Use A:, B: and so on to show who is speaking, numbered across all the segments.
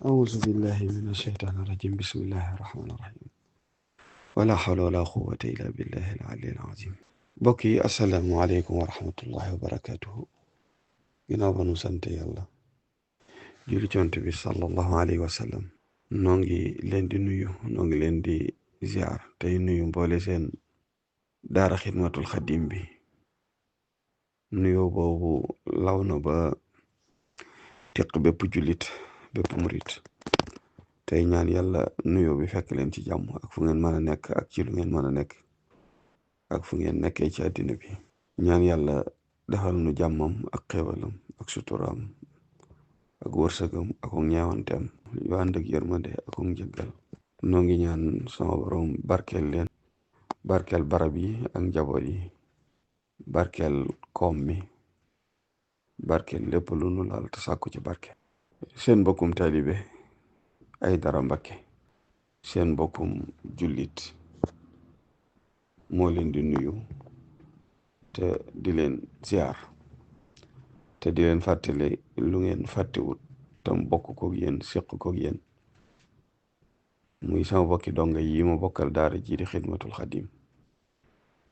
A: أعوذ بالله من الشيطان الرجيم بسم الله الرحمن الرحيم ولا حول ولا قوة إلا بالله العلي العظيم بكي السلام عليكم ورحمة الله وبركاته ginnaaw ba nu sant yàlla julli ci Yonent bi sallallahu alayhi wa sallam noo ngi leen di nuyu noo ngi leen di ziar tey nuyu mboole seen daara xidmatul xadim bi nuyoo boobu law na ba teq bépp jullit bépp murit tey ñaan yàlla nuyoo bi fekk leen ci jàmm ak fu ngeen mën a nekk ak ci lu ngeen mën a nekk ak fu ngeen nekkee ci àddina bi ñaan yàlla defal nu jàmmam ak xéewalam ak suturaam ak wërsëgam ak ñeewanteem yu ànd ak yërmande ak njëggal noo ngi ñaan sama borom barkeel leen barkeel barab yi ak njaboot yi barkeel koom mi barkeel lépp lu nu laal te sàkku ci barke seen mbokkum taalibe Aidara Mbacké seen mbokkum jullit moo leen di nuyu te di leen ziar te di leen fàttali lu ngeen fàttewut tam bokk koog yéen séq koog yéen muy sama bokki donga yi ma bokkal daara ji di xidmatul xadim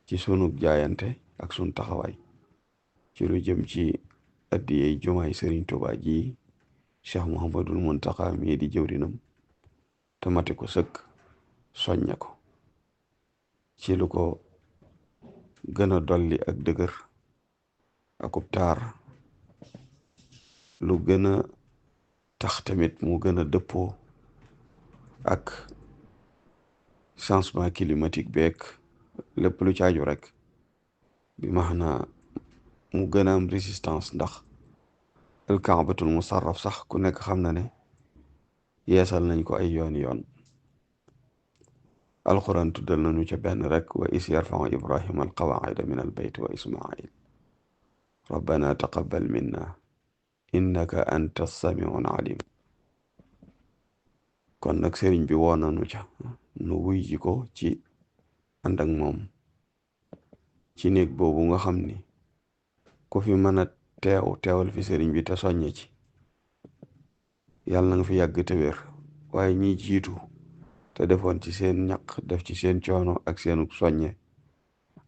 A: ci sunu jaayante ak sunu taxawaay ci lu jëm ci addiyey jumaay Sëriñ Tuubaa ji Cheikh Mouhamadul Muntaxa mii di jëwrinam te mate ko sëkk soñña ko ci lu ko gën a dolli ak dëgër akub taar lu gën a tax tamit mu gën a dëppoo ak changement climatique beeg lépp lu caaju rek bi maanaam mu gën a am résistance ndax alkaabatul musarraf sax ku nekk xam na ne yeesal nañ ko ay yoon alquran tuddal nañu ca benn rek wa is yarfau ibrahima alqawaida min albayt wa ismail rabbana taqabbal minna innaka anta samiun alim kon nag sëriñ bi woo nañu ca nu wuy ji ko ci ànd ak moom ci néeg boobu nga xam ni ku fi mën a teewal fi sëriñ bi te soññe ci yàlla na nga fi yàgg te wér waaye ñi jiitu te defoon ci seen ñaq def ci seen coono ak seenu soññe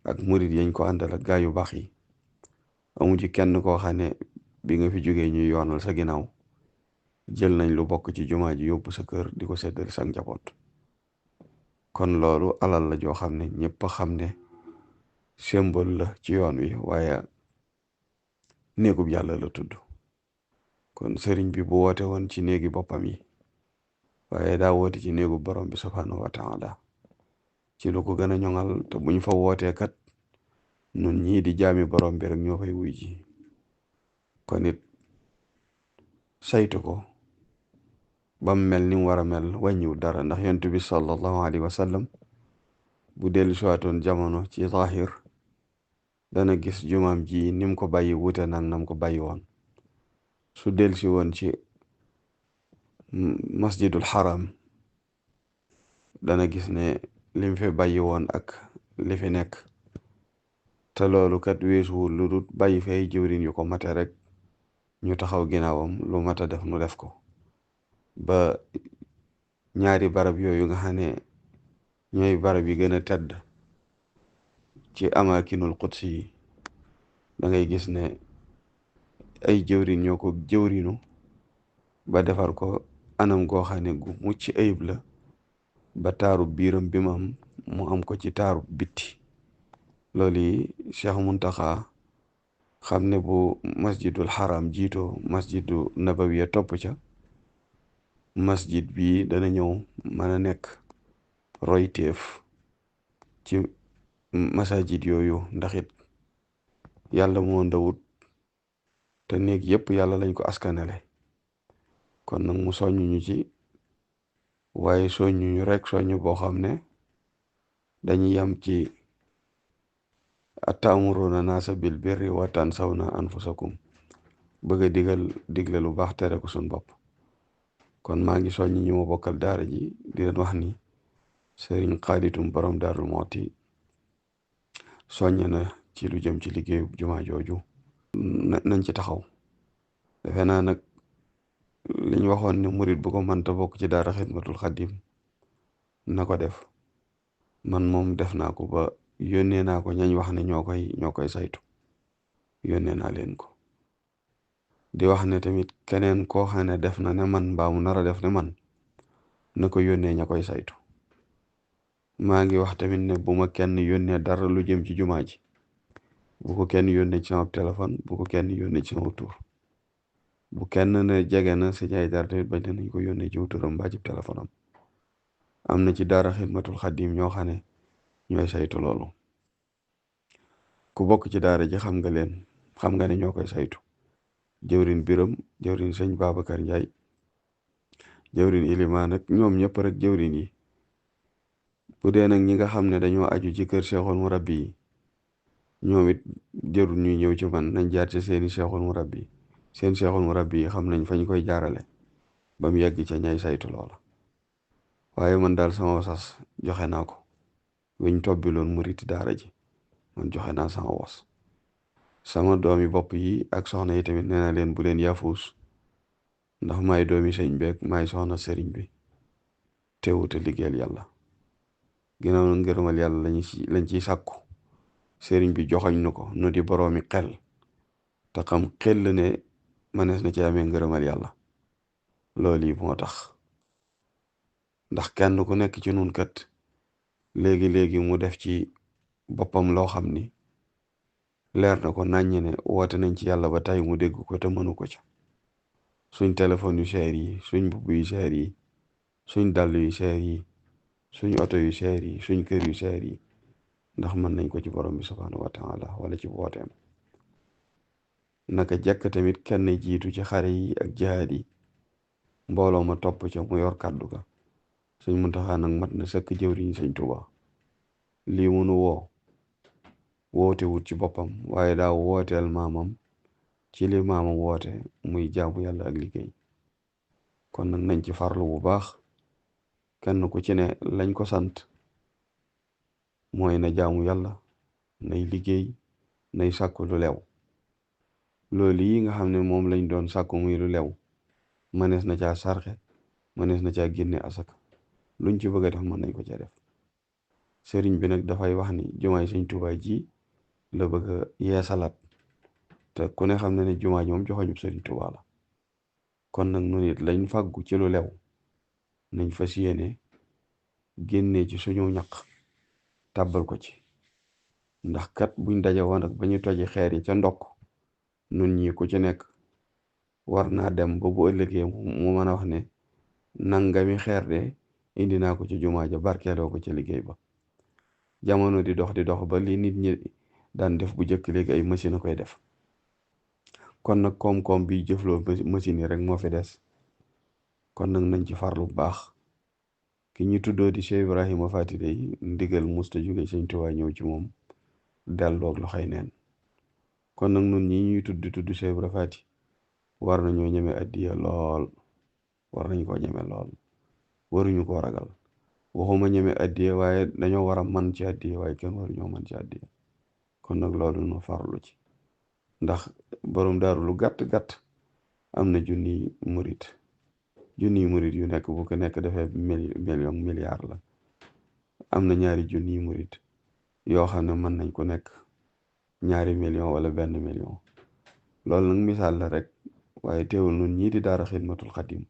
A: ak murit yañ ko àndal ak gaa yu baax yi amu ci kenn koo xam ne bi nga fi jógee ñuy yoonal sa ginnaaw jël nañ lu bokk ci jumaa ji yóbbu sa kër di ko seddal sa njaboot kon loolu alal la joo xam ne ñëpp a xam ne symbole la ci yoon wi waaye néegub yàlla la tudd kon sëriñ bi bu woote woon ci néegi boppam yi waaye daa woote ci néegu borom bi subhanahu wa taala ci lu ko gën a ñoŋal te buñ fa wootee kat nun ñii di jaami borom bi rek ñoo fay wuy ji kon it saytu ko bam mel ni mu war a mel wàññiwul dara ndax yonent bi sallallahu alayhi wa sallam bu dellu siwaatoon jamono ci zahir dana gis jumaam ji nim ko bàyyi wute nag nam ko bàyyi woon su dellu si woon ci masjidul haram dana gis ne lim fi bàyyi woon ak li fi nekk te loolu kat weesuwul lu dul bàyyi fay jëwrin yu ko mate rek ñu taxaw ginnaawam lu mat a def nu def ko ba ñaari barab yooyu nga xam ne ñooy barab yi gën a tedd ci amakinul qudsi yi da ngay gis ne ay jëwrin ñoo ko jëwrinu ba defar ko anam goo xam ne gu mucc ayib la ba taaru biiram bi mu am ko ci taaru bitti loolu yi Cheikh Muntaxa xam ne bu masjidul haram jiitoo masjidu nabawiya topp ca masjid bi dana ñëw mën a nekk royteef ci masajid yooyu ndax it yàlla moo ndawut te néeg yépp yàlla lañ ko askanale kon nag mu soññu ñu ci waaye soññu ñu rek soññu boo xam ne dañuy yam ci atamuruna naasa bil birri wa tansawna anfusakum bëgg a digle lu baax tere ko suñ bopp kon maa ngi soññi ñu ma bokkal daara ji di leen wax ni sëriñ xaaditum borom Daaru Muxti soññ na ci lu jëm ci liggéeyu jumaa jooju nañ ci taxaw defe naa nag liñ waxoon ne murit bu ko mënta bokk ci daara xidmatul xadim na ko def. man moom def naa ko ba yónnee naa ko ñañ wax ne ñoo koy saytu, yónnee naa leen ko. di wax ne tamit keneen koo xam ne def na ne man mbaa mu nar a def ne man na ko yónnee ña koy saytu. maa ngi wax tamit ne bu ma kenn yónnee dara lu jëm ci jumaa ji, bu ko kenn yónnee ci sama téléphone, bu ko kenn yónnee ci sama tur. bu kenn ne jege na Sëñ Aydara tamit bañ nañ ko yónnee ci turam mbaa ci téléphone am. am na ci daara xidmatul xadim ñoo xam ne ñooy saytu loolu. ku bokk ci daara ji xam nga leen, xam nga ne ñoo koy saytu. jëwrin Biram, jëwrin sëñ Babacar Njaay, jëwrin Ilimaan nag ñoom ñëpp rek jëwrin yi. bu dee nag ñi nga xam ne dañoo aju ci kër Cheikhul Murabbi yi, ñoom it jërul ñuy ñëw ci man, nañ jaar ci seeni Cheikhul Murabbi, seen Cheikhul Murabbi yi xam nañ fañ koy jaarale ba mu yegg ca ñay saytu loola. waaye man daal sama sas joxe naa ko. wiñ tobbiloon muriti daara ji man joxe naa sama was. sama doomi bopp yi ak soxna yi tamit nee na leen bu leen yafuus, ndax maay doomi sëñ beeg maay soxna sëriñ bi, teewute liggéeyal yàlla. ginnaaw na ngërëmal yàlla lañ ciy sàkku, sëriñ bi joxoñ nu ko nu di boroomi xel te xam xel ne manees na ci amee ngërëmal yàlla. loolu yi moo tax, ndax kenn ku nekk ci nun kat léegi-léegi mu def ci boppam loo xam ni leer na ko naññ ne woote nañ ci yàlla ba tey mu dégg ko te mënu ko ca. suñ téléphone yu seer yi, suñ mbubb yu seer yi, suñ dàll yu seer yi, suñ oto yu seer yi, suñ kër yu seer yi, ndax mën nañ ko ci borom bi subhanahu wa taala wala ci wooteem. naka jekk tamit kenn jiitu ci xare yi ak jihaad yi, mbooloo ma topp ca mu yor kàddu ga. Sëñ Muntaxa nag mat na sëkk jëwriñ Sëñ Tuubaa. lii munu woote wut ci boppam, waaye daa wooteel maamam ci li maamam woote muy jaamu yàlla ak liggéey. kon nag nañ ci farlu bu baax, kenn ku ci ne lañ ko sant mooy na jaamu yàlla, nay liggéey, nay sàkku lu lew. loolu yi nga xam ne moom lañ doon sàkku muy lu lew, mënees na caa sarxe, mënees na caa génne asaka. luñ ci bëgg a def mën nañ ko ca def. sëriñ bi nag dafay wax ni jumaay Sëñ Tuubaa ji la bëgg a yeesalaat, te ku ne xam ne ne jumaa ji moom joxoñub Sëriñ Tuubaa la. kon nag nu nit lañ fàggu ci lu lew nañ fas yéene génnee ci suñu ñaq tàbbal ko ci. ndax kat buñ daje woon ak ba ñu toji xeer yi ca ndokk, nun ñi ku ci nekk war naa dem ba bu ëllëgee mu mën a wax ne nangami xeer de indi naa ko ci jumaa ja barkeeloo ko ci liggéey ba. jamono di dox ba li nit ñi daan def bu njëkk léegi ay machine a koy def. kon nag koom-koom bi jëfloo machine yi rek moo fi des. kon nag nañ ci farlu bu baax. ki ñu tuddoo di Cheikh Ibrahima Faty day ndigal musta jóge Sëñ Tuubaa ñëw ci moom delloog loxoy neen. kon nag nun ñi ñuy tudd Cheikh Ibrahima Faty war nañoo ñeme addiya lool, war nañ koo ñeme lool, waruñu koo ragal. waxuma ñeme addiya waaye dañoo war a man ci addiya, waaye kenn waruñoo man ci addiya. kon nag loolu nu farlu ci, ndax borom daaru lu gàtt-gàtt am na junniy murit yu nekk, bu ko nekk defee milliard la. am na ñaari junniy murit yoo xam ne mën nañ ko nekk 2 million wala 1 million. loolu nag misaal la rek, waaye teewul nun ñii di daara xidmatul xadim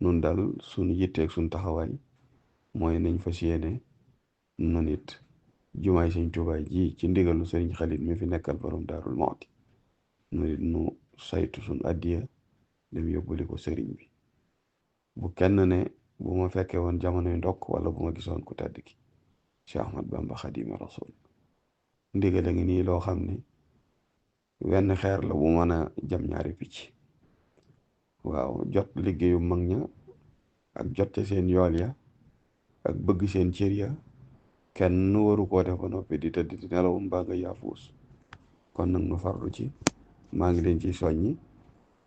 A: nun daal suñu yitteeg suñu taxawaay mooy nañ fas yéene nun it jumaay Sëñ Tuubaa ji ci ndigalu sëriñ Xalit mi fi nekkal borom Daarul Muxti nun it nu saytu suñu addiya dem yóbbuli ko sëriñ bi. bu kenn ne bu ma fekkee woon jamonoy ndokk wala bu ma gisoon ku tedd ki Cheikh Ahmad Bamba Xaadimu Rasuul. ndigal a ngi nii loo xam ne wenn xeer la bu mën a jam ñaari picc. waaw, jot liggéeyu mag ña ak jot ca seen yool ya ak bëgg seen cër ya, kenn waru koo def ba noppi di tëdd di nelaw mbaa nga yaafuus. kon nag nu farlu ci. maa ngi leen ci soññi,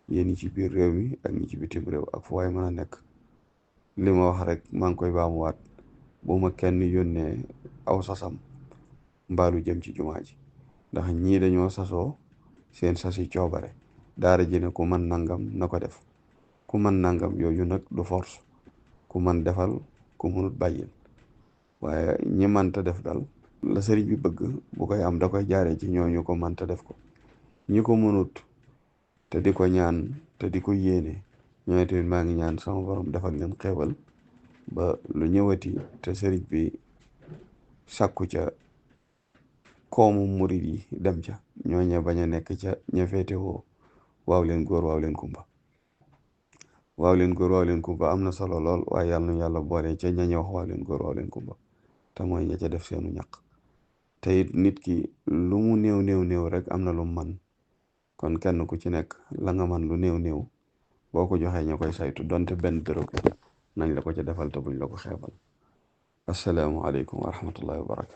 A: yéen ñi ci biir réew mi ak ñi ci bitim réew ak fu waay mën a nekk. li ma wax rek maa ngi koy baamuwaat, bu ma kenn yónnee aw sasam mbaalu jëm ci jumaa ji, ndax ñii dañoo sasoo seen sasi coobare. daara ji ne ku man nangam na ko def, ku man nangam yooyu nag du force, ku man defal, ku mënut bàyyil. waaye ñi manta def daal la sëriñ bi bëgg bu koy am da koy jaaree ci ñooñu ko manta def ko. ñi ko mënut te di ko ñaan te di ko yéene, ñooy tamit maa ngi ñaan sama borom defal leen xéewal ba lu ñëwati te sëriñ bi sàkku ca koomu murid yi dem ca, ñooñe bañ a nekk ca ña féetewoo waaw leen góor waaw leen kumba. waaw leen góor waaw leen kumba am na solo lool, waaye yàlla na yàlla boole ca ñañe wax waaw leen góor waaw leen kumba te mooy ña ca def seenu ñaq. te it nit ki lu mu néew néew néew rek am na lu man, kon kenn ku ci nekk la nga man lu néew néew boo ko joxee ña koy saytu donte benn dërëm nañ la ko ca defal te buñ la ko xeebal. assalaamu aleykum wa rahmatullahi wa barakatu.